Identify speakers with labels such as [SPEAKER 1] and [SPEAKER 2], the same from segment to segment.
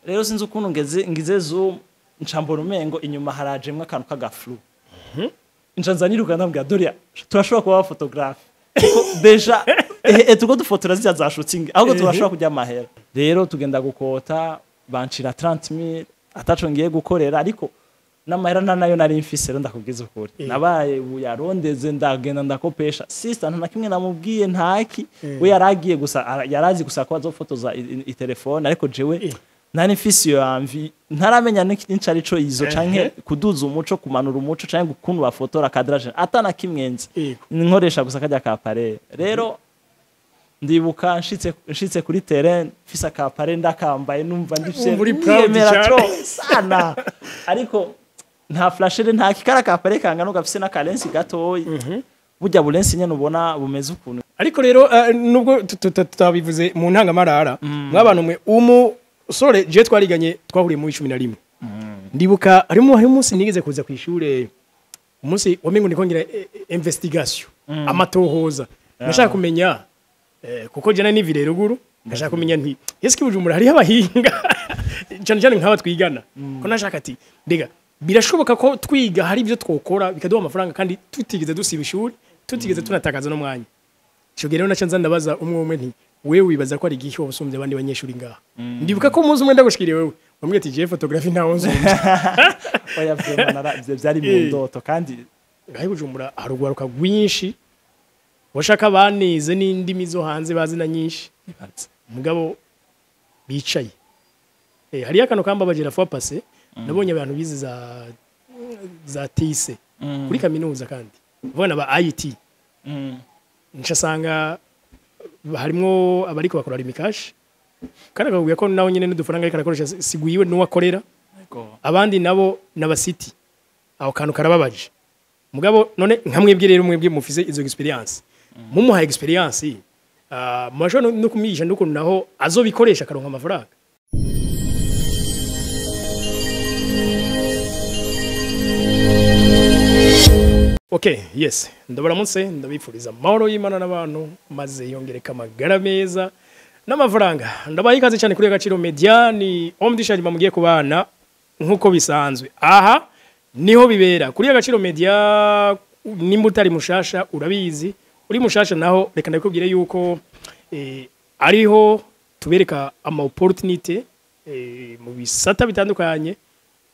[SPEAKER 1] Rero sinzi ukuntu ngeze ngize zoom, nca mbona umengo inyuma harajemwo akantu k'agaflou. Nca nza niruka, ndambwira: "Doria, turashobora kuba photographe, kuko déjà tuko dufotora ziriya za shooting, ahubwo turashobora kurya amahera." Rero tugenda gukota, bancira 30,000 ataco ngiye gukorera, ariko n'amahera nta nayo nari mfise. Rero ndakubwiza ukuri, nabaye ubu yarondeze, ndagenda ndakopesha sister, nta na kimwe namubwiye, ntaki. We yaragiye gusa, yarazi gusa ko azofotoza itelefone, ariko jewe nari mfise iyo envie, ntaramenya n'ico arico izo canke kuduza umuco, kumanura umuco, canke ukuntu bafotora cadrage, atana kimwe nzi. Nkoresha gusa kajya ka appareil. Rero ndibuka nshitse kuri terrain mfise aka appareil, ndakambaye, numva ndifise
[SPEAKER 2] Wumva uri proud
[SPEAKER 1] niyemera
[SPEAKER 2] cyane.
[SPEAKER 1] trop sana, ariko nta flash, nta kikara ka appareil kangana, gafise n'aka lens gatoyi, burya bu lens nyene ubona bumeze ukuntu.
[SPEAKER 2] Ariko rero nubwo tutabivuze mu ntangamarara, mw'abantu mwe, umusore je twariganye, twahuriye mu 11. Ndibuka harimo umunsi nigeze kuza ku ishure, umunsi wamengo ndiko ngira investigation, amatohoza. Nashaka kumenya, kuko jana nivire ruguru, ndashaka kumenya nti: "Eske Bujumbura hariho abahinga, cyane cyane nk'aba twigana?" Ko nashaka ati: "Mbega birashoboka ko twiga hari ibyo twokora bikaduha amafaranga kandi tutigeze dusiba ishuri, tutigeze tunatakaza n'umwanya?" Ico gihe rero naca nza ndabaza umwe umwe nti: "Wewe wibaza ko ari igihe usumbye abandi banyeshuri ngaha?" Ndibuka ko umunsi umwe ndagushikiriye wewe, wambwiye ati: "Jewe photography ntawo nzumva."
[SPEAKER 1] Oya, vraiment ivyo vyari mu ndoto kandi.
[SPEAKER 2] Ngaho i Bujumbura hari urwaruka rwinshi, washaka banize n'indimi zo hanze, bazi na nyinshi, mugabo bicaye. Hariyo akantu kambabaje la fois passée: nabonye abantu bize za TIC kuri kaminuza, kandi ubona ba IT, ncasanga harimwo abariko bakora Lumicash, kandi akakubwira ko nawe nyine n'udufaranga ariko arakoresha sigwiwe n'uwo akorera. Abandi nabo n'abasiti. Aho kantu karababaje. Mugabo none nka mwebwe rero, mwebwe mufise izo experience, mumuhaye experience, murashobora no kumwigisha n'ukuntu naho azobikoresha akaronka amafaranga. Okay, yes, ndabaramutse, ndabifuriza amahoro y'Imana n'abantu, maze yongereka amagara meza n'amafaranga. Ndabaha ikaze cyane kuri Agaciro Media. Ni Omdisha mugiye kubana nk'uko bisanzwe. Aha niho bibera kuri Agaciro Media. Nimba utari mushasha urabizi, uri mushasha naho reka ndakubwire yuko ariho tubereka ama opportunity mu bisata bitandukanye.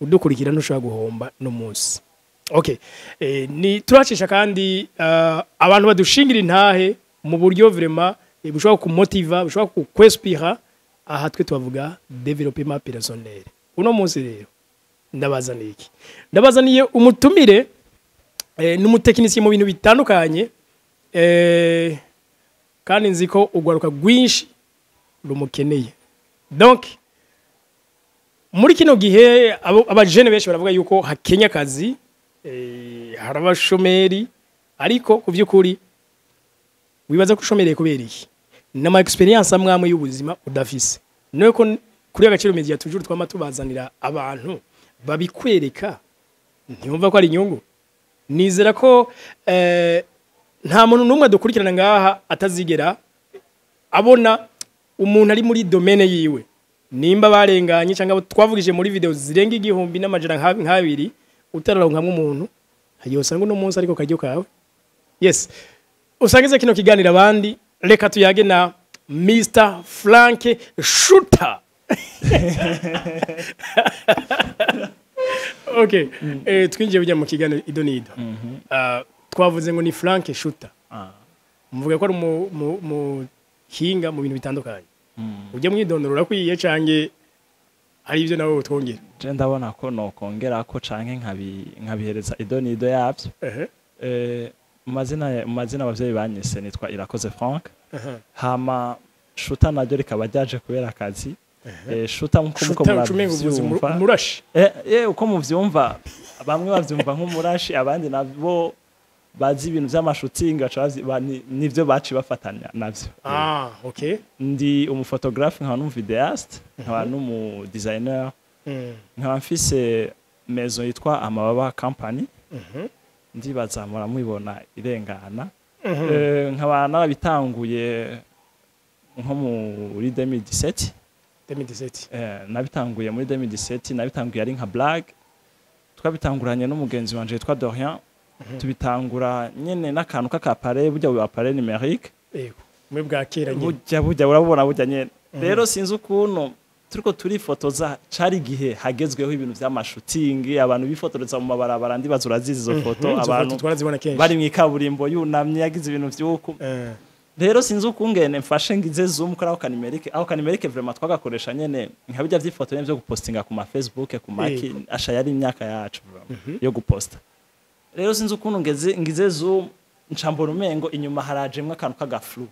[SPEAKER 2] Udukurikira ntushobora guhomba no munsi. Okay. Ni turacisha kandi abantu badushingira intahe mu buryo vraiment bushobora kumotiva, bushobora kukwespira. Aha twe tubavuga développement personnel. Uno munsi rero ndabazaniye iki? Ndabazaniye umutumire, n'umutekinisiye mu bintu bitandukanye, kandi nzi ko urwaruka rwinshi rumukeneye. Donc muri kino gihe abajene benshi baravuga yuko hakenya akazi, hari abashomeri, ariko ku by'ukuri wibaza ko ushomereye kubera iki? N'ama experience amwe amwe y'ubuzima udafise. Nuko kuri Agaciro Media toujours twama tubazanira abantu babikwereka, ntiyumva ko ari inyungu. Nizera ko nta muntu n'umwe dukurikirana ngaha atazigera abona umuntu ari muri domaine yiwe, nimba barenganye cyangwa abo twavugije muri video zirenga 1100 nk'abiri, utararonkamwo umuntu hagiye usanga uno munsi ariko karyo kawe. Yes, usangize kino kiganiro abandi. Reka tuyage na Mr Frank Shooter. Okay, twinjiye bijya mu kiganiro ido nido. Twavuze ngo ni Frank Shooter. Muvuga ko ari umuhinga mu bintu bitandukanye. Ujya mwidondoro urakwiye canke hari ibyo nawe utwongera?
[SPEAKER 1] Je ndabona ko nokongera ko canke nkabihereza ido nido yavyo. Mu mazina abavyeyi banyise nitwa Irakoze Frank. Hama Shooter naryo rikaba ryaje kubera akazi. Shooter nkuko muko
[SPEAKER 2] Shooter ucumenga uvuze
[SPEAKER 1] muravyumva.
[SPEAKER 2] Umurashi.
[SPEAKER 1] Uko muvyumva, bamwe bavyumva nk'umurashi, abandi nabo bazi ibintu vy'amashooting baca nivyo baci bafatanya navyo.
[SPEAKER 2] Ah, okay.
[SPEAKER 1] Ndi umuphotographe, nkaba n'umuvidéaste, nkaba n'umu designer, nkaba mfise maison yitwa Amababa Company. Ndibaza muramubibona irengana. Nkaba narabitanguye nko muri 2017.
[SPEAKER 2] 2017.
[SPEAKER 1] Nabitanguye muri 2017. Nabitanguye ari nka blague. Twabitanguranye n'umugenzi wanje yitwa Dorian. Tubitangura nyene n'akantu k'aka appareil, burya bu appareil numérique.
[SPEAKER 2] Yego, muri bwa kera nyine.
[SPEAKER 1] Burya urabubona burya nyene. Rero sinzi ukuntu turiko turifotoza, cari igihe hagezweho ibintu vy'ama shooting, abantu bifotoreza mu mabarabara. Ndibaza urazizi izo foto.
[SPEAKER 2] Izo foto
[SPEAKER 1] abantu
[SPEAKER 2] twarazibona kenshi.
[SPEAKER 1] Bari mw'ikaburimbo yunamye, yagize ibintu vy'uku. Rero sinzi ukungene mfashe ngize zoom kuri ako ka numérique. Ako ka numérique vraiment twagakoresha nyene nka bijya vy'ifoto nyene vyo gupostinga ku ma Facebook, ku maki. Asha, yari imyaka yacu vraiment yo guposta. Rero sinzi ukuntu ngeze ngize zoom, nca mbona umengo inyuma harajemwo akantu k'aga flou.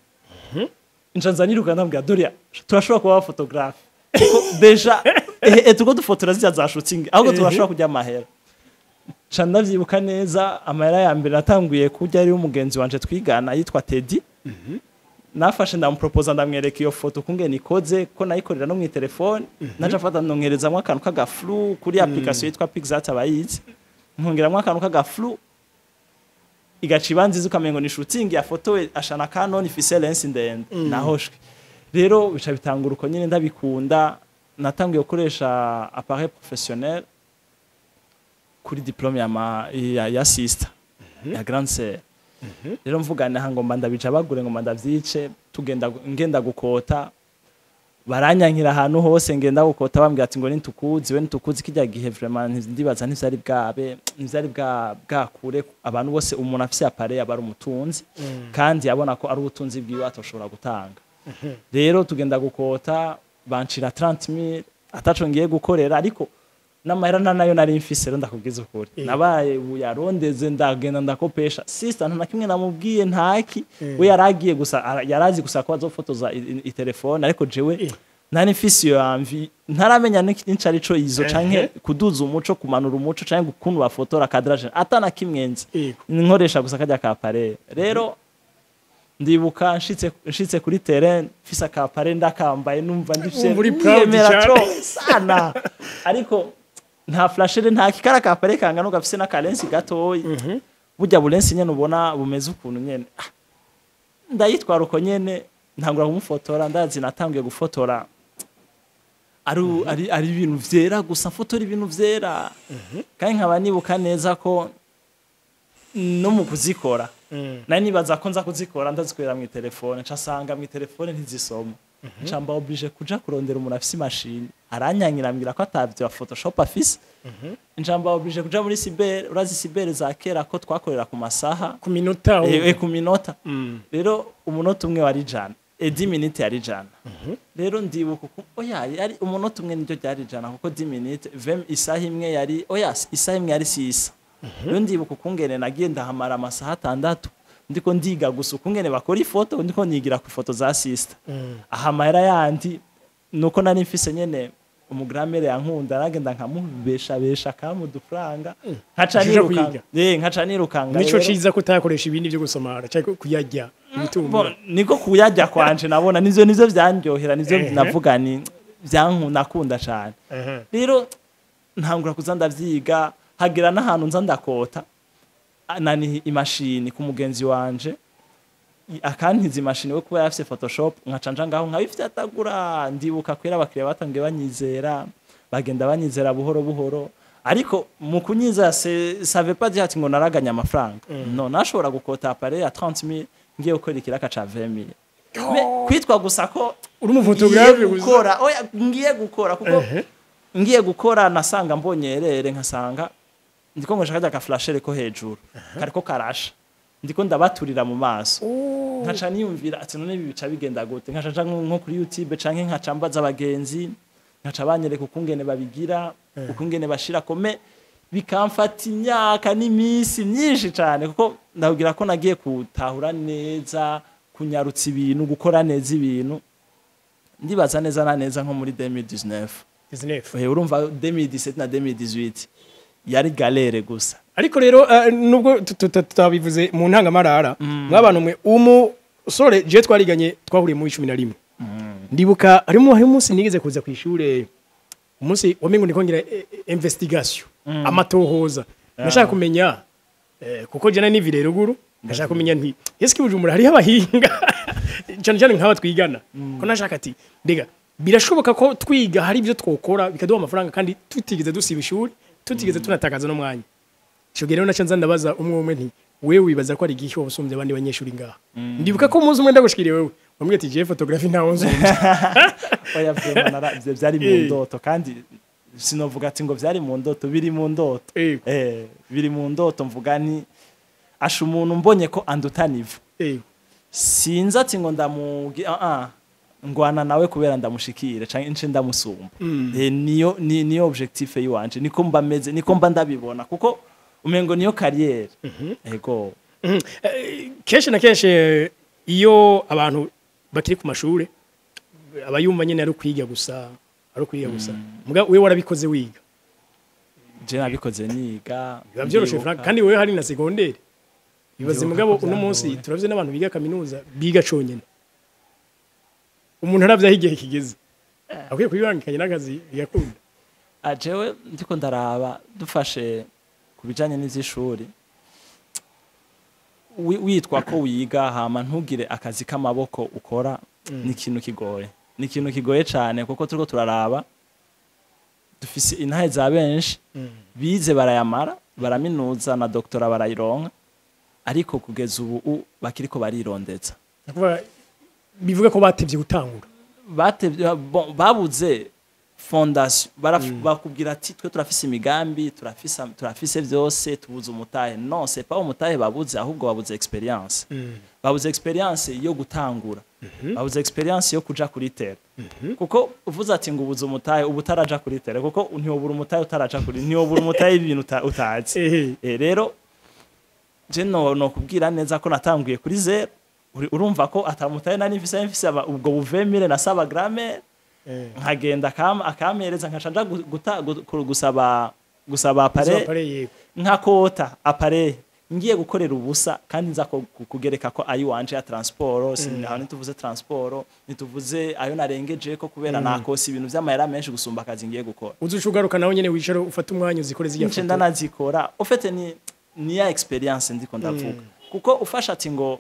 [SPEAKER 1] Nca nza niruka, ndambwira: "Doria, turashobora kuba photographe, kuko déjà turiko dufotora zirya za shooting, ahubwo turashobora kurya amahera." Nca ndavyibuka neza, amahera ya mbere natanguye kurya ari umugenzi wanje twigana yitwa Teddy. Nafashe ndamuproposa, ndamwereka iyo foto kungene ikoze, ko nayikorera no mw'itelefone. Naca afata ndongerezamwo akantu k'aga flou kuri application yitwa PicsArt, abayizi. Nkongeramwo akantu k'aga flou, igaca iba nziza, ukamengo ni shooting yafotowe ashana Canon ifise lens ndende. Nahoshwe rero bica bitangura uko nyine ndabikunda. Natanguye gukoresha appareil professionnel kuri diplôme ya sister, ya grande sœur. Rero mvuga naha ngomba ndabica bagure, ngomba ndavyice. Tugenda, ngenda gukota, baranyankira ahantu hose ngenda gukota, bambwira ati ngo nitukuzi we, nitukuzi. Kijya gihe vraiment ndibaza ntivyari bwabe, ntivyari bwa bwakure abantu bose. Umuntu afise appareil aba ari umutunzi, kandi abona ko ari ubutunzi bwiwe atoshobora gutanga. Rero tugenda gukota, bancira 30000 ataco ngiye gukorera, ariko n'amahera nta nayo nari mfise. Rero ndakubwiza ukuri, nabaye buyarondeze, ndagenda ndakopesha sister, nta na kimwe namubwiye, ntaki. We yaragiye gusa, yarazi gusa ko azofotoza itelefone, ariko jewe nari mfise iyo envie, ntaramenya n'icyo arico izo, canke kuduza umuco, kumanura umuco, canke ukuntu bafotora cadrage, atana kimwe nzi. Nkoresha gusa kajya ka appareil. Rero ndibuka nshitse kuri terrain mfise aka appareil, ndakambaye, numva ndifise
[SPEAKER 2] Wumva uri proud
[SPEAKER 1] niyemera
[SPEAKER 2] cyane.
[SPEAKER 1] trop sana, ariko nta flash, nta kikara ka appareil kangana, gafise n'aka lens gatoyi, burya bu lens nyene ubona bumeze ukuntu nyene. Ah, ndayitwara uko nyene, ntangura kumufotora. Ndazi natangiye gufotora ari ibintu vyera gusa, mfotora ibintu vyera. Kandi nkaba nibuka neza ko no mu kuzikora nari nibaza ko nza kuzikora ndazikorera mu telefone, nca sanga mu telefone ntizisoma, nca mba obligé kuja kurondera umuntu afise imashini. Aranyangira, ambwira ko atavyo Photoshop afise. Nca mba obligé kuja muri cyber. Urazi cyber za kera ko twakorera ku masaha.
[SPEAKER 2] Ku minota.
[SPEAKER 1] Ku minota. Rero umunota umwe wari 100, 10 minutes yari 100. Rero ndibuka uko, oya, yari umunota umwe niryo ryari 100, kuko 10 minutes 20, isaha imwe yari, oya, isaha imwe yari 6. Rero ndibuka ukungene nagiye ndahamara amasaha 6 ndiko ndiga gusa ukungene bakora ifoto, ndiko nigira ku ifoto za sister. Aha amahera yandi nuko nari mfise nyene umu grand-mère yankunda, nagenda nkamubeshabesha akamu udufaranga, nkaca
[SPEAKER 2] Uja
[SPEAKER 1] nirukanga.
[SPEAKER 2] kwiga.
[SPEAKER 1] Nkaca nirukanga.
[SPEAKER 2] Nico
[SPEAKER 1] Rero
[SPEAKER 2] ciza ko utakoresha ibindi byo gusomara cyangwa kuyarya ibitumbura.
[SPEAKER 1] Bon, niko kuyarya kwanje nabona nivyo vyandyohera, nivyo navuga ni nakunda cane. Rero ntangura kuza ndavyiga, hagera n'ahantu nza ndakota nani imashini ku mugenzi wanje, akantiza imashini we kuba yafise Photoshop, nkaca nja ngaho nkabifyatagura. Ndibuka kwera abakiriya batangiye banyizera, bagenda banyizera buhoro buhoro. Ariko mu kunyizera ça veut pas dire ati ngo naraganya amafaranga. No, nashobora gukota appareil ya 30000, ngiye gukora ikiraka ca 20000. Mais kwitwa gusa ko
[SPEAKER 2] Uri umu photographe
[SPEAKER 1] ngiye
[SPEAKER 2] gusa.
[SPEAKER 1] gukora, oya, ngiye gukora, kuko ngiye gukora nasanga mbonye erere, nkasanga ndiko ngo nshaka ka flashere ko hejuru kariko karasha, ndiko ndabaturira mu maso, nkaca niyumvira ati: "None ibi bica bigenda gute?" Nkaca nja nko kuri YouTube canke nkaca mbaza abagenzi, nkaca banyereka ukungene babigira, ukungene bashira kome. Bikamfata imyaka n'iminsi myinshi cane, kuko ndabwira ko nagiye gutahura neza kunyarutsa ibintu, gukora neza ibintu, ndibaza neza na neza nko muri 2019.
[SPEAKER 2] 19.
[SPEAKER 1] Urumva 2017 na 2018 yari galère gusa.
[SPEAKER 2] Ariko rero nubwo tutabivuze mu ntangamarara, mw'abantu mwe, umusore je twariganye, twahuriye mu 11, ndibuka harimo umunsi nigeze kuza ku ishure, umunsi wamengo ndiko ngira investigation, amatohoza. Nashaka kumenya, kuko jana nivire ruguru, ndashaka kumenya nti eske Bujumbura hariho abahinga, cyane cyane nk'aba twigana, ko nashaka ati mbega Birashoboka ko twiga hari ibyo twokora bikaduha amafaranga kandi tutigeze dusiba ishuri, tutigeze tunatakaza n'umwanya. Ico gihe rero naca nza ndabaza umwe umwe nti: "Wewe wibaza ko ari igihe wosumbye abandi banyeshuri ngaha?" Ndibuka ko umunsi umwe ndagushikiriye wewe wambwiye ati: "Jewe photographie ntawo nsumbye."
[SPEAKER 1] Oya, vraiment, ivyo vyari mu ndoto, kandi sinovuga ati ngo vyari mu ndoto, biri mu ndoto. Biri mu ndoto. Mvuga ni asha umuntu mbonye ko anduta niveau, sinzi ati ngo ndamugi, ah ah, ngwana nawe kubera ndamushikire canke nce ndamusumba. Niyo niyo objectif yiwanje, niko mba meze, niko mba ndabibona, kuko umengo niyo carrière, ego.
[SPEAKER 2] Kenshi na kenshi iyo abantu bakiri ku mashure aba yumva nyine ari ukwiga gusa, ari ukwiga gusa. Muga wewe warabikoze wiga.
[SPEAKER 1] Je nabikoze niga.
[SPEAKER 2] Biba byoroshe.
[SPEAKER 1] Ndibuka.
[SPEAKER 2] Frank, kandi wewe hari na secondaire, bibaze.
[SPEAKER 1] Ndibuka
[SPEAKER 2] Mugabo
[SPEAKER 1] ko
[SPEAKER 2] uno munsi
[SPEAKER 1] byangoye.
[SPEAKER 2] turavye n'abantu biga kaminuza, biga conyene. Umuntu aravye aho igihe kigeze, akwiye kubibangikanya n'akazi bigakunda.
[SPEAKER 1] Ah, jewe ndiko ndaraba, dufashe ku bijanye n'ivy'ishuri, witwa ko wiga hama ntugire akazi k'amaboko ukora, ni ikintu kigoye, ni ikintu kigoye cane, kuko turiko turaraba dufise intahe za benshi bize barayamara, baraminuza na doctorat barayironka, ariko kugeza ubu bakiriko barirondeza.
[SPEAKER 2] Ni ukuvuga, bivuga ko batevye gutangura.
[SPEAKER 1] Batevye, bon, babuze fondation. Bakubwira ati: "Twe turafise imigambi, turafise vyose, tubuze umutahe." Non, c'est pas umutahe babuze, ahubwo babuze expérience. Babuze expérience yo gutangura, babuze expérience yo kuja kuri terrain, kuko uvuze ati ngo ubuze umutahe, ubu utaraja kuri terrain, kuko ntiwobura umutahe utaraja kuri, ntiwobura umutahe ibintu utazi. Rero je no kubwira neza ko natanguye kuri zéro. Urumva ko atamutahe nari mfise, nari mfise ubwo buvemire nasaba grand-mère, nkagenda akampereza, nkaca nja gusaba appareil.
[SPEAKER 2] Appareil, yego.
[SPEAKER 1] Nkakota appareil ngiye gukorera ubusa, kandi nza kugereka ko ayi wanje ya transport. Aho ntituvuze transport, ntituvuze ayo narengeje ko kubera nakosa ibintu vy'amahera menshi gusumba akazi ngiye gukora.
[SPEAKER 2] Uzuca ugaruka nawe nyene wicara ufate umwanya uzikore zirya
[SPEAKER 1] Nce
[SPEAKER 2] foto.
[SPEAKER 1] Ndanazikora. Au fait, ni ya expérience ndiko ndavuga, kuko ufasha ati ngo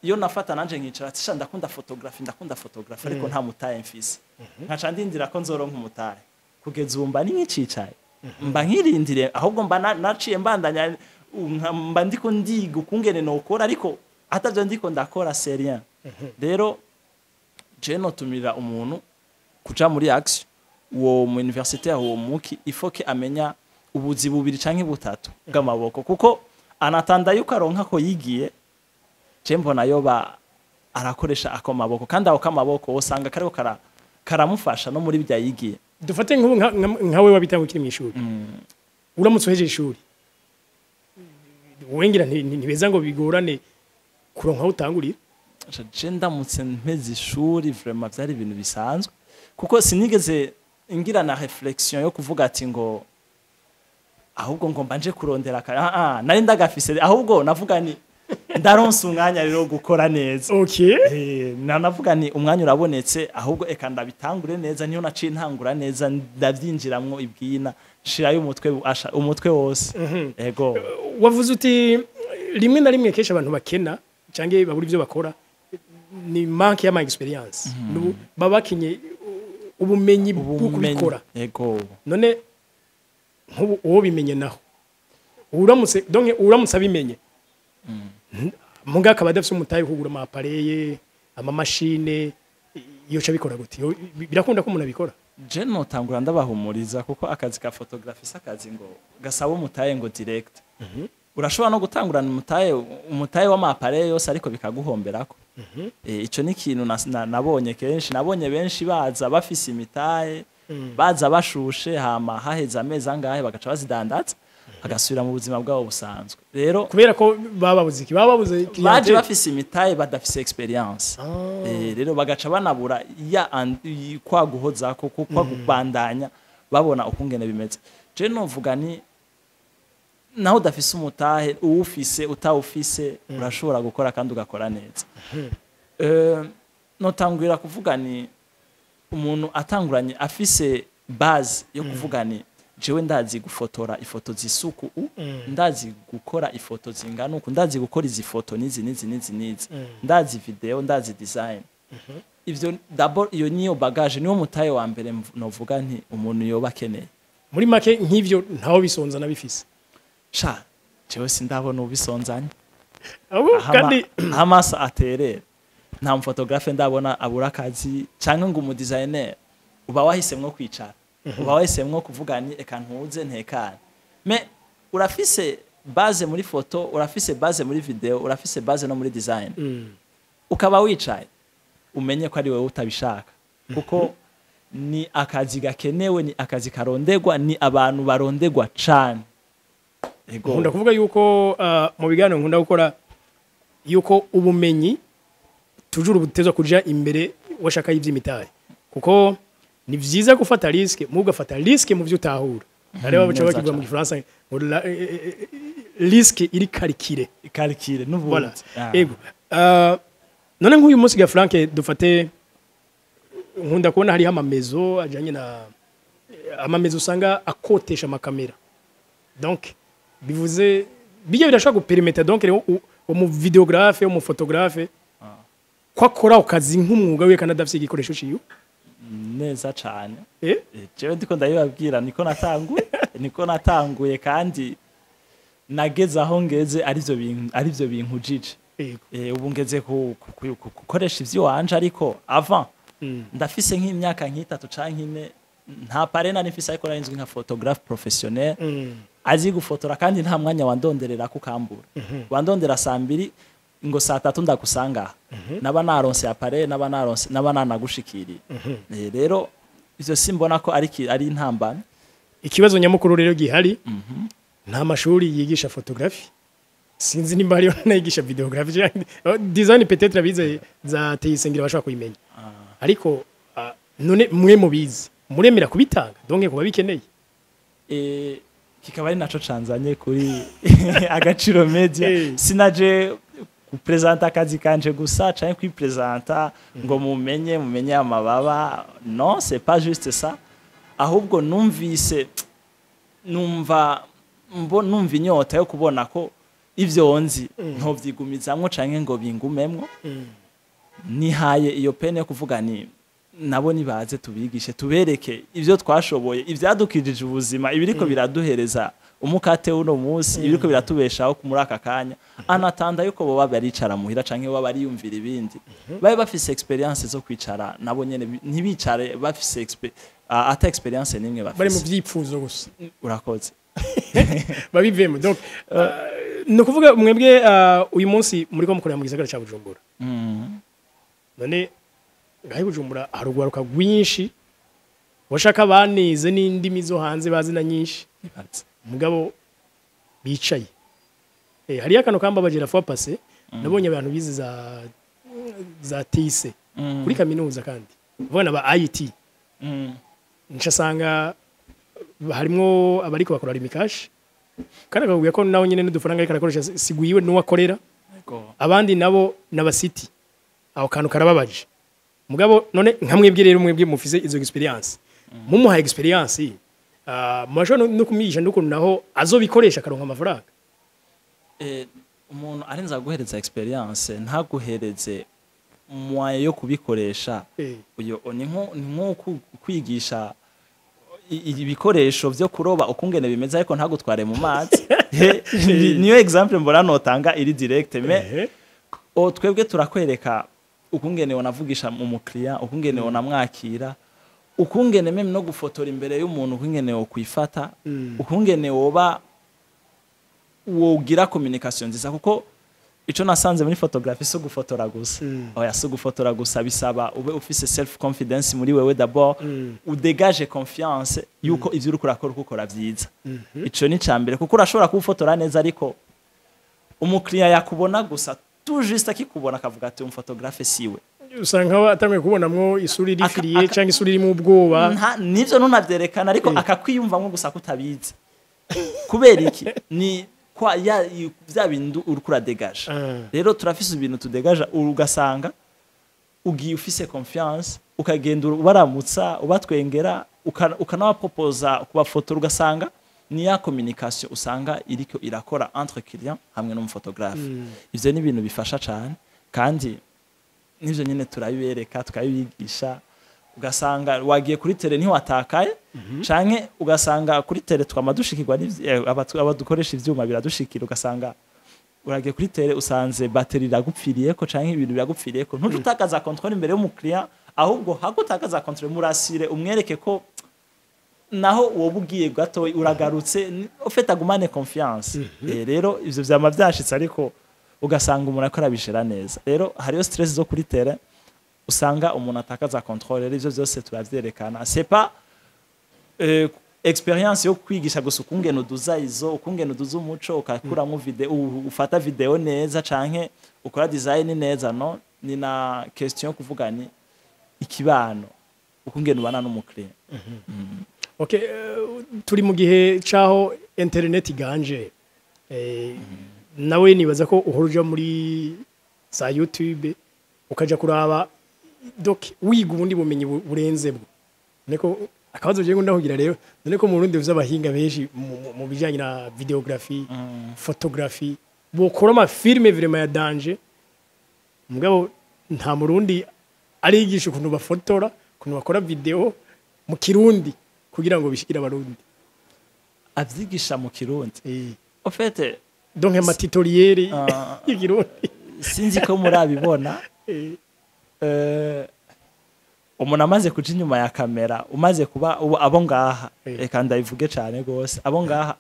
[SPEAKER 1] iyo nafata nanje nkicara ati: "Sha, ndakunda photographie, ndakunda photographie, ariko nta mutahe mfise," nkaca ndindira ko nzoronka umutahe. Kugeza ubu mba ni nk'icicaye, mba nkirindiriye, ahubwo mba naciye mbandanya, mba ndiko ndiga ukungene nokora, ariko atavyo ndiko ndakora, c'est rien. Rero je notumira umuntu kuja muri action, uwo mu université, uwo muki, il faut que amenya ubuzi bubiri canke butatu bw'amaboko, kuko anatanda yuko aronka ko yigiye. Je mbona yoba arakoresha ako maboko, kandi ako kamaboko usanga kariko karamufasha no muri bya yigiye.
[SPEAKER 2] Dufate nk'ubu nkawe wabitanga ukiri mu ishuri, uramutse uhejeje ishuri, wengira ntibeza ngo bigorane kuronka aho utangurira?
[SPEAKER 1] Je ndamutse mpeze ishuri, vraiment vyari ibintu bisanzwe, kuko sinigeze ngira na réflexion yo kuvuga ati ngo ahubwo ngo mbanje kurondera nari ndagafise, ahubwo navuga ni ndaronse umwanya rero wo gukora neza. Navuga ni umwanya urabonetse, ahubwo eka ndabitangure neza. Niyo naciye ntangura neza, ndavyinjiramwo ibwina, nshirayo umutwe, asha umutwe wose, ego.
[SPEAKER 2] Wavuze uti rimwe na rimwe kenshi abantu bakena cyangwa babura ibyo bakora ni manque y'ama expérience. Baba bakenye ubumenyi bwo
[SPEAKER 1] Ubumenyi.
[SPEAKER 2] kubikora.
[SPEAKER 1] Ego.
[SPEAKER 2] None nk'ubu uwo bimenye naho, uramutse, donc uramutse abimenye muga akaba adafise umutahe wo kugura ama appareil, amamashine, yoca abikora gute? Birakunda ko umuntu abikora?
[SPEAKER 1] Je notangura ndabahumuriza, kuko akazi ka photographie si akazi ngo gasaba umutahe ngo direct. Urashobora no gutangurana umutahe w'ama appareil yose, ariko bikaguhomberako. Ico ni ikintu nabonye kenshi. Nabonye benshi baza bafise imitahe, baza bashushe, hama haheze amezi angahe bagaca bazidandaza, bagasubira mu buzima bwabo busanzwe. Rero
[SPEAKER 2] Kubera ko bababuze iki? Baba babuze
[SPEAKER 1] baje
[SPEAKER 2] clientèle.
[SPEAKER 1] bafise imitahe, badafise expérience. Rero bagaca banabura ya kwa guhozako, kwa kubandanya babona ukungene bimeze. Je novuga ni naho udafise umutahe, uwufise, utawufise, urashobora gukora kandi ugakora neza. Notangwira kuvuga ni umuntu atanguranye afise base yo kuvuga ni jewe ndazi gufotora ifoto zisuku, ndazi gukora ifoto zingana uku, ndazi gukora izi foto n'izi n'izi n'izi n'izi, ndazi video, ndazi design. Ivyo d'abord, iyo niyo bagage, niwo mutahe wa mbere novuga nti umuntu yoba akeneye.
[SPEAKER 2] Muri make, nk'ivyo ntaho bisonza nabifise.
[SPEAKER 1] Sha, jewe sindabona ubisonzanye.
[SPEAKER 2] Abo kandi
[SPEAKER 1] aho amaso aterera, nta mu photographe ndabona abura akazi canke ngo umu designer. Uba wahisemwo kwicara, uba wahisemwo kuvuga ni eka ntuze ntekane. Mais urafise base muri photo, urafise base muri video, urafise base no muri design, ukaba wicaye, umenye ko ari wowe utabishaka, kuko ni akazi gakenewe, ni akazi karondegwa, ni abantu barondegwa cane. Ego.
[SPEAKER 2] Nkunda kuvuga yuko mu biganiro nkunda gukora yuko ubumenyi toujours butezwa kuja imbere washaka y'ivy'imitahe, kuko ni vyiza gufata risque, mu ugafata risque mu vyo utahura. Areba baca
[SPEAKER 1] Neza
[SPEAKER 2] bakivuga mu
[SPEAKER 1] cane.
[SPEAKER 2] Gifaransa ngo risque iri calculée.
[SPEAKER 1] Calculé n'ubundi.
[SPEAKER 2] Voilà.
[SPEAKER 1] Ah.
[SPEAKER 2] Ego. None nk'uyu munsi ga Frank, dufate, nkunda kubona hariho ama maisons ajanye na ama maisons usanga akotesha amakamera. Donc bivuze bijya birashobora gu permettre donc rero umu vidéographe, umu photographe ko akora ako kazi nk'umwuga wiwe kandi adafise igikoresho ciwe.
[SPEAKER 1] Neza cane. Jewe ndiko ndabibabwira, niko natanguye kandi nageze aho ngeze arivyo bintu, arivyo binkujije. Ubu ngeze ku gukoresha ivy'iwanje, ariko avant ndafise nk'imyaka nk'itatu canke 4 nta appareil nari mfise, ariko nari nzwi nka photographe professionnel azi gufotora, kandi nta mwanya wandonderera kukambura. Wandondera saa 2 ngo saa 3 ndagusanga aha, naba naronse appareil, naba naronse, naba nanagushikiriye. Rero ivyo simbona ko ari intambamyi.
[SPEAKER 2] Ikibazo nyamukuru rero gihari, nta mashuri yigisha photographie, sinzi nimba hariyo n'ayigisha vidéographie. Design peut-être abize za teyisengera bashobora kuyimenya, ariko none mwe mubizi muremera kubitanga donc kuba bikeneye?
[SPEAKER 1] Kikaba ari naco canzanye kuri Agaciro Media. Sinaje ku présenter akazi kanje gusa canke kwi présenter ngo mumenye amababa. Non, c'est pas juste ça. Ahubwo numvise, numva mbo numva inyota yo kubona ko ivyo nzi ntovyigumizamwo canke ngo bingumemwo. Nihaye iyo peine yo kuvuga ni nabo nibaze tubigishe, tubereke ivyo twashoboye, ivyadukijije ubuzima, ibiriko biraduhereza umukate uno munsi, ibiriko biratubeshaho muri aka kanya, anatanda yuko boba baricara muhira canke boba bariyumvira ibindi, babe bafise expérience zo kwicara nabo nyene, ntibicare bafise ata expérience nimwe
[SPEAKER 2] bari mu
[SPEAKER 1] bafise.
[SPEAKER 2] Vyipfuzo gusa.
[SPEAKER 1] Urakoze.
[SPEAKER 2] Babivemo. Donc ni ukuvuga mwebwe uyu munsi muriko mukorera mu gisagara ca Bujumbura. None ngaho i Bujumbura hari urwaruka rwinshi washaka banize n'indimi zo hanze, bazi na nyinshi.
[SPEAKER 1] Ibaze.
[SPEAKER 2] Mugabo bicaye. Hariyo akantu kambabaje la fois passée, nabonye abantu bize za TIC kuri kaminuza, kandi ubona ba IT, ncasanga harimwo abariko bakora Lumicash, kandi akakubwira ko nawe nyene n'udufaranga ariko arakoresha sigwiwe n'uwakorera. Abandi nabo n'abasiti. Aho kantu karababaje. Mugabo none nka mwebwe rero, mwebwe mufise izo expérience, mumuhaye expérience, murashobora no kumwigisha n'ukuntu naho azobikoresha akaronka amafaranga.
[SPEAKER 1] Umuntu arenza guhereza expérience ntaguhereze moyen yo kubikoresha, uyo ni nko kwigisha ibikoresho vyo kuroba ukungene bimeze ariko ntagutware mu mazi. Niyo exemple mbona notanga iri direct. Mais o twebwe turakwereka ukungene wanavugisha mu mukiriya, ukungene wanamwakira, ukungene même no gufotora imbere y'umuntu, ukungene wo kwifata, ukungene woba wogira communication nziza, kuko ico nasanze muri photography si gufotora gusa. Oya, si gufotora gusa, bisaba ube ufise self confidence muri wewe d'abord, u dégage confiance yuko ivyo uriko urakora uko ukora vyiza. Ico ni cambere, kuko urashobora kuwufotora neza ariko umukiriya yakubona gusa, tout juste akikubona akavuga ati: "Umu photographe siwe."
[SPEAKER 2] Usanga nkaho atanguye kubonamwo isura irifiriye canke isura irimo ubwoba.
[SPEAKER 1] Nivyo ntunavyerekana, ariko akakwiyumvamwo gusa kutabizi. Kubera iki? Ni kwa ya vya bintu uriko ura dégage. Rero turafise ibintu tu dégage, ugasanga ugiye ufise confiance, ukagenda ubaramutsa, ubatwengera, ukanaba proposa kubafotora, ugasanga ni ya communication usanga iriko irakora entre client hamwe n'umu photographe. Ivyo ni ibintu bifasha cane kandi. Nivyo nyene turabibereka, tukabibigisha. Ugasanga wagiye kuri terrain ntiwatakaye, canke ugasanga kuri terrain twama dushikirwa abadukoresha ivyuma biradushikira. Ugasanga uragiye kuri terrain, usanze bateri iragupfiriyeko canke ibintu biragupfiriyeko, ntuje utakaza contrôle imbere y'umukiriya, ahubwo hagutakaza contrôle murasire, umwereke ko naho woba ugiye gato uragarutse, ufite agumane confiance. Rero ivyo vyama vyashitse, ariko ugasanga umuntu ariko arabishira neza. Rero hariyo stress zo kuri terrain, usanga umuntu atakaza contrôle. Rero ivyo vyose turavyerekana. C'est pas expérience yo kwigisha gusa ukungene uduza izo, ukungene uduza umuco, ukakuramo vidéo, ufata vidéo neza canke ukora design neza. No ni na question yo kuvuga ni ikibano, ukungene ubana n'umukiriya.
[SPEAKER 2] Okay, turi mu gihe caho internet iganje. Nawe nibaza ko uhora uja muri za YouTube ukaja kuraba, donc wiga ubundi bumenyi burenze bwo. Niko akabazo je ngunda kugira rero, none ko mu Burundi ufise abahinga benshi mu bijanye na vidéographie, photographie, bokora ama films vraiment ya danger, mugabo nta Murundi arigisha ukuntu bafotora, ukuntu bakora vidéo mu Kirundi kugira ngo bishikire Abarundi?
[SPEAKER 1] Avyigisha mu Kirundi? En fait,
[SPEAKER 2] Donc ama tutoriel y'Ikirundi.
[SPEAKER 1] Sinzi ko murabibona. Umuntu amaze kuja inyuma ya kamera, umaze kuba ubu abo ngaha, reka ndabivuge cane gose, abo ngaha,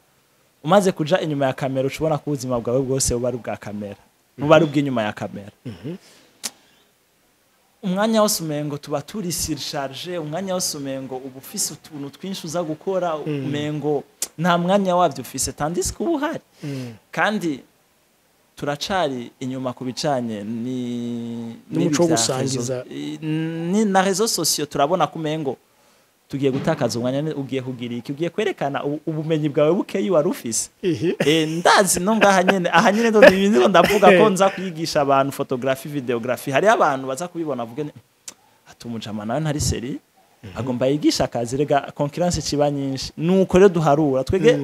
[SPEAKER 1] umaze kuja inyuma ya kamera ushobora kuba ubuzima bwawe bwose buba ari ubwa kamera, buba ari ubw'inyuma ya kamera. Umwanya wose umengo tuba turi surchargé, umwanya wose umengo uba ufise utuntu twinshi uza gukora, umengo nta mwanya wabyo ufise, tandis ko uba uhari. Kandi turacari inyuma ku bijanye ni
[SPEAKER 2] N'umuco wo
[SPEAKER 1] n'ibi vya
[SPEAKER 2] gusangiza.
[SPEAKER 1] Ni na réseaux sociaux. Turabona ko umengo tugiye gutakaza umwanya, ugiye kugira iki, ugiye kwerekana ubumenyi bwawe bukeyi wari ufise. Ndazi no ngaha nyene, aha nyene ndo ibintu ndavuga ko nza kwigisha abantu photographie, vidéographie, hariyo abantu baza kubibona bavuge ati umujama nawe ntari sérieux, agomba yigisha akazi. Rega concurrence kiba nyinshi, nuko rero duharura twege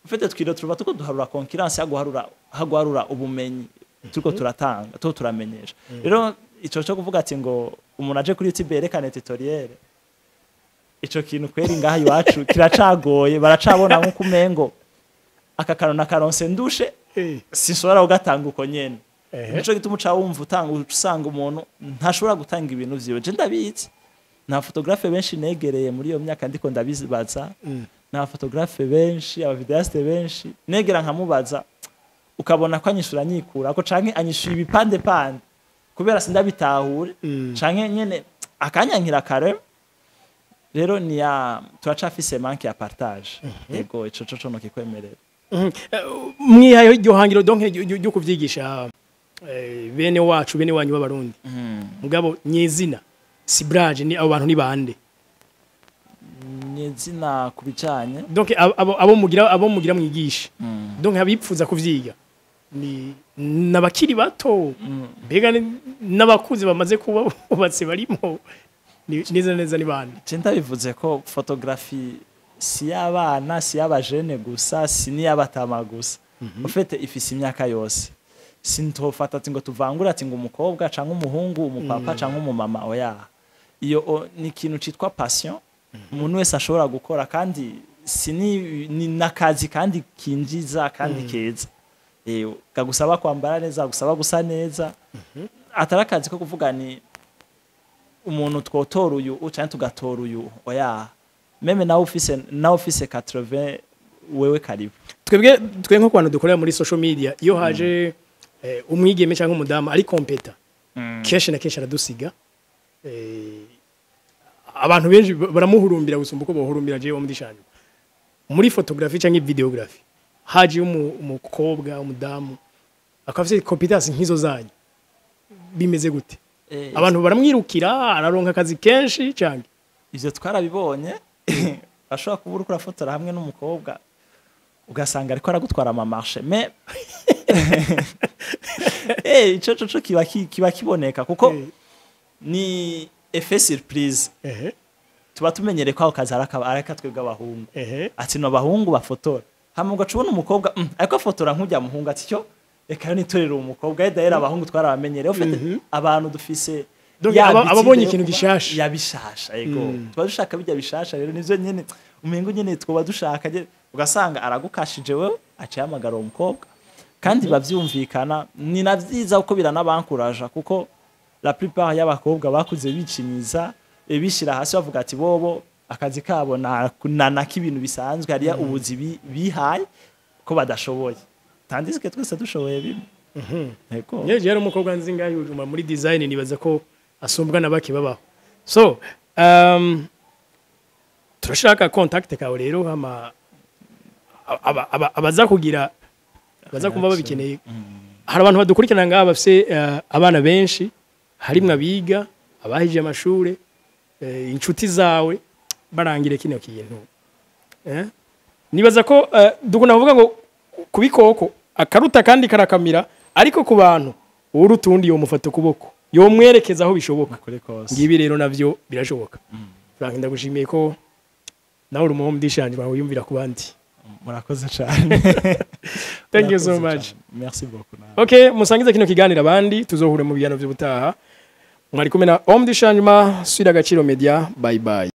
[SPEAKER 1] ufite twiro tuba tuko duharura concurrence haguharura haguharura ubumenyi turiko turatanga, tuko turamenyesha. Rero ico cyo kuvuga ati ngo umuntu aje kuri YouTube yerekane tutoriel, ico kintu kweri ngaha iwacu kiracagoye. Baracabona nkuko umengo aka kantu nakaronse ndushe, sinshobora kugatanga uko nyene. Nico gituma uca wumva utanga, usanga umuntu ntashobora gutanga ibintu vyiwe. Je ndabizi, nta photographe benshi negereye muri iyo myaka ndiko ndabibaza, nta photographe benshi, aba vidéaste benshi negera nkamubaza, ukabona ko anyishura anyikura ko canke anyishura ibipande pande kubera sindabitahure, canke nyene akanyankira kare. Rero ni ya turacafise manque ya partage. Yego, ico co no kikwemerera.
[SPEAKER 2] Mwihaye iryo hangiro donc ryo kuvyigisha bene wacu, bene wanyu b'Abarundi, mugabo nyezina ciblage ni abo bantu ni bande?
[SPEAKER 1] Nyezina ku bijanye
[SPEAKER 2] Donc abo mugira mwigisha, donc abipfuza kuvyiga ni nabakiri bato, mbega n'abakuze bamaze kuba bubatse barimo? Ni neza neza ni bande?
[SPEAKER 1] Je ndabivuze ko photographie si y'abana, si y'abajene gusa, si n'iy'abatama gusa. Ufite ifise imyaka yose. Sintofata ati ngo tuvangure ati ngo umukobwa canke umuhungu, umupapa canke umumama, oya. Iyo ni ikintu citwa passion umuntu wese ashobora gukora, kandi si ni n'akazi kandi kinjiza kandi keza. Kagusaba kwambara neza, gusaba gusa neza, atari akazi ko kuvuga ni umuntu twotora uyu canke tugatora uyu, oya. Même nawe ufise 80, wewe karibu.
[SPEAKER 2] Twebwe twe nko ku bantu dukorera muri social media, iyo haje umwigeme cyangwa umudamu ari compétent, kenshi na kenshi aradusiga. Abantu benshi baramuhurumbira gusumba uko bohurumbira jewe mudishanye muri photographie cyangwa vidéographie. Haje umukobwa, umudamu akaba afite compétence nk'izo zanyu, bimeze gute? Abantu baramwirukira, araronka akazi kenshi cyangwa?
[SPEAKER 1] Ivyo twarabibonye. Ashobora kuba uriko urafotora hamwe n'umukobwa, ugasanga ariko aragutwara ama marchés, mais ico co kiba kiboneka kuko ni effet surprise. Tuba tumenyereye ko ako kazi ari akatwebwe abahungu, ati no abahungu bafotora, hama ugaca ubona umukobwa ariko afotora nk'ujya muhungu, ati cyo Reka nitorere uwo mukobwa. D'ailleurs abahungu twarabamenyereye. En fait, abantu dufise
[SPEAKER 2] Donc,
[SPEAKER 1] ya
[SPEAKER 2] ababonye
[SPEAKER 1] habitude yo
[SPEAKER 2] ikintu gishasha.
[SPEAKER 1] Ya bishasha, ego. Tuba dushaka bijya bishasha. Rero nivyo nyene umengo nyene twoba dushaka ugasanga aragukashije wewe, aciye ahamagara uwo mukobwa, kandi bavyumvikana. Ni na vyiza kuko biranabankuraja, kuko la plupart y'abakobwa bakuze bicinyiza, bishira hasi, bavuga ati bobo akazi kabo na nak'ibintu bisanzwe, hariya ubuzi bihaye ko badashoboye, tandis que twese dushoboye bimwe. Ego.
[SPEAKER 2] Nyeje yari umukobwa nzi ngaho yujuma muri design, nibaza ko asumbwa na bake babaho. So turashaka contact kawe rero, hama abaza kugira, abaza kumva babikeneye. Hari abantu badukurikirana ngaha bafise abana benshi, harimwo abiga, abahije amashure, inshuti zawe, barangire kino kintu. Nibaza ko dukunda kuvuga ngo ku bikoko akaruta kandi karakamira, ariko ku bantu uruta uwundi yomufata ukuboko, yomwerekeza aho bishoboka.
[SPEAKER 1] Kuri kose.
[SPEAKER 2] Ngibi rero navyo birashoboka. Frank, ndagushimiye ko nawe uri umuhungu ndishanje wawe wiyumvira ku bandi.
[SPEAKER 1] Murakoze cyane.
[SPEAKER 2] Thank you so
[SPEAKER 1] Murakoze
[SPEAKER 2] much.
[SPEAKER 1] cyane. Merci beaucoup nawe.
[SPEAKER 2] Okay, musangize kino kiganiro abandi, tuzohure mu biganiro by'ubutaha. Mwari kumwe na Homme du Changement sur Agaciro Media. Bye bye.